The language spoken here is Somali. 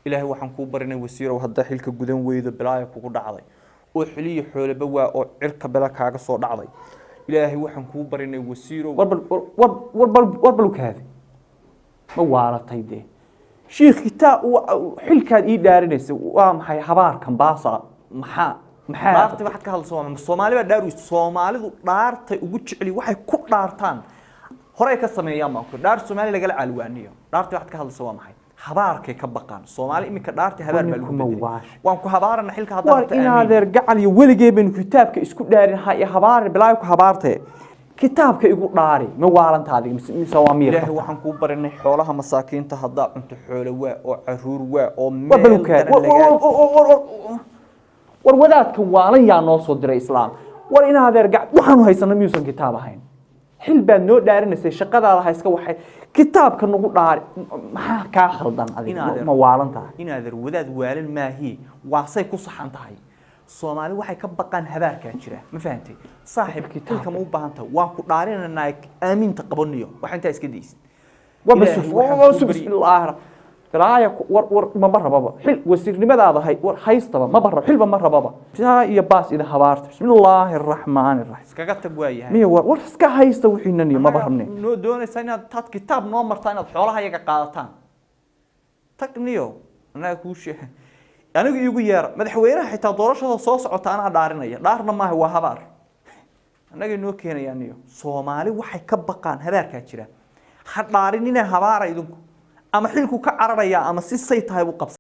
Ilaahay waxaan kuu barinay, wasiirow, haddaa xilka gudan weydo, bilaaya kugu dhacday oo xiliyo xoolaba waa oo cirka bela kaaga soo dhacday. Ilaahay waxaan kuu barinay, wasiirow. Warbal war warbal warbal kaadi, ma waalatay dee? Shiikh, kitaab xilkaad ii dhaarinaysa waa maxay? Habaarkan baasa maxaa maxaa? Dhaartay waxaad ka hadlayso waa Soomaali baa dhaar weysto. Soomaalidu dhaartay ugu jeceli, waxay ku dhaartaan horey ka sameeyaan baan ku dhaar Soomaali lagala caalwaaniyo. Dhaartay waxaad ka hadlayso waa maxay? Habaarkay ka baqaan Soomaali. Iminka dhaartay habaar baa lagu Ninkuma bedelay. waashay. Waan ku habaarana xilka haddaa War rabto, aamiin. Inaadeer gacal iyo weligee baynu kitaabka isku dhaarin. Ha i habaari, bilaayo ku habaartee. Kitaabka igu dhaari, ma waalanta adiga mise waa miir Ilaahay qabtaa? waxaan kuu barinay, xoolaha masaakiinta haddaa cunto, xoolo waa oo caruur waa oo War meel balukaad daran lagaa. War wadaadkan waalan yaa noo soo diray islaam? War inaadeer gacal, waxaanu haysano miyuusan kitaab ahayn? Xil baad noo dhaarinaysay, shaqadaada ha iska waxay, kitaabka nagu dhaari. Maxaa kaa khaldan adiga? Inaadeer- Ma waalan tahay? Inaadeer, wadaad waalan maahi, waasay ku saxan tahay. Soomaali waxay ka baqaan habaarkaa jira, ma fahantay, saaxiib? Xilka ma u baahan tahay? Waan ku dhaarinaynaa, aamiinta qabaniyo waxa intaa iska daysid. Ilaahay waxaan kuu baryi- Bismillaah, galaaya war war maba rababa xil wasiirnimadaada hay. War haystaba maba rabo, xilba ma rababa. Taa iyo baas ida habaarta. Bismillaahi araxmaani raxiim. Iskaga tag, waayahay. Miya war war iska haysta wixiinan iyo maba rabne. Noo doonaysaa inaad taad kitaab noo martaa, inaad xoolaha iyaga qaadataan. Tag niyo, annaga kuu sheeg. Anigu iigu yeera madaxweynaha xitaa doorashada soo socota, anaa dhaarinaya. Dhaarna maaha, waa habaar. Annaga inoo keenayaa niyo. Soomaali waxay ka baqaan habaarkaa jira. Ha dhaarinina, habaara idinku, ama xilku ka cararaya ama si say tahay u qabsan.